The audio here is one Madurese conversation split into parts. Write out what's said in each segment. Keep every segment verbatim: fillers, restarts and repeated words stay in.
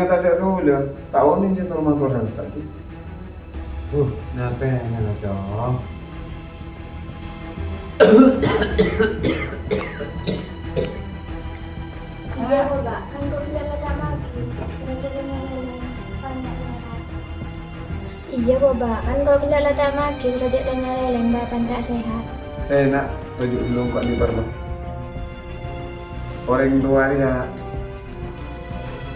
Tadâ' kaulâ, ta' onèng sè normal keluarga saja. Uh, napè nèka, Cong? Iyâ, Bapa', kan engko' ghellâ' la ta' maghrib. Iyâ, Bapa', kan engko' ghellâ' la ta' maghrib, engko' cè' la nyalèlèng, Bapa', ta' sehat. Eh, Na', toju' ghâllu engko' nèparlo. Orèng towa rèya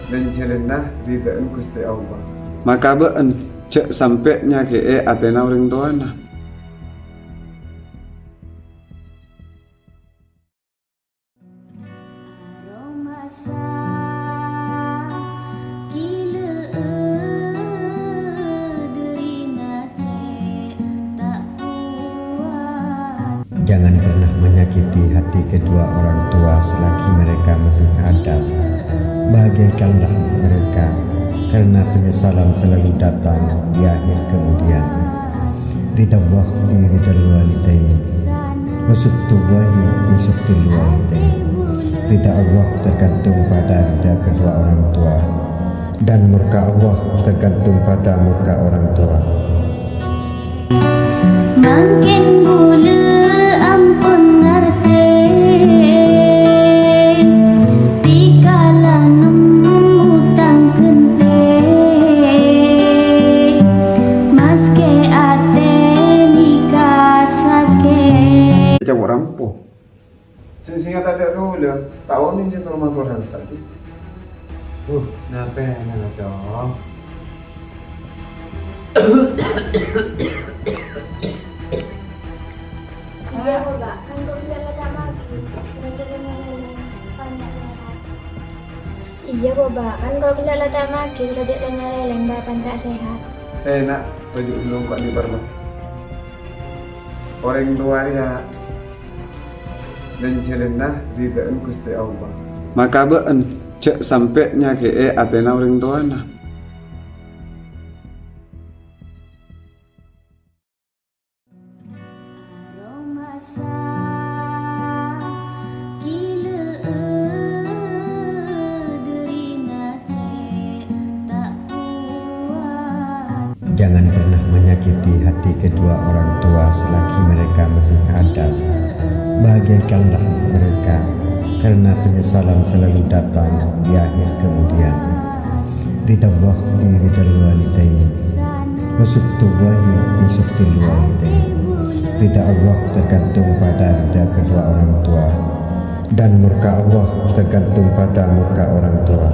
lan-jhâlânna ridhâ'ân Ghustè Allah. Maka bâ'ân jhâ' sampè' nyakè'è atèna orèng towana. Aromasa gilâ'â dârina cè' ta' kowat. Jangan pernah menyakiti hati kedua orang tua selagi mereka masih ada. Bahagiakanlah mereka, karena penyesalan selalu datang di akhir kemudian. Ridha Allah fi ridhal walidain, wa sukhtullahi fi sukhtil walidain. Ridha Allah tergantung pada ridha kedua orang tua, dan murka Allah tergantung pada murka orang tua. Mangkèn bulâ ampon ngartè, dikala nemmo tang ghântè, maskè atè nèka sakè'. Cawok rampo. Sèng sènga' tadâ' kaulâ, ta' onèng sè normal keluarga saja. Uh, napè nèka, Cong? Iyâ, Bapa', kan engko' ghellâ' la ta' maghrib. Iyâ, Bapa', kan engko' ghellâ' la ta' maghrib, engko' cè' la nyalèlèng, Bapa', ta' sehat. Eh, Na', toju' ghâllu engko' nèparlo. Orèng towa rèya lan-jhâlânna ridhâ'ân Ghustè Allah. Maka bâ'ân jhâ' sampè' nyakè'è atèna orèng towana. Aromasa gilâ'â dârina cè' ta' kowat. Jangan pernah menyakiti hati kedua orang tua selagi mereka masih ada. Bahagiakanlah mereka, karena penyesalan selalu datang di akhir kemudian. Ridha Allah fi ridhal walidain, wa sukhtullahi fi sukhtil walidain. Ridha Allah tergantung pada ridha kedua orang tua, dan murka Allah tergantung pada murka orang tua.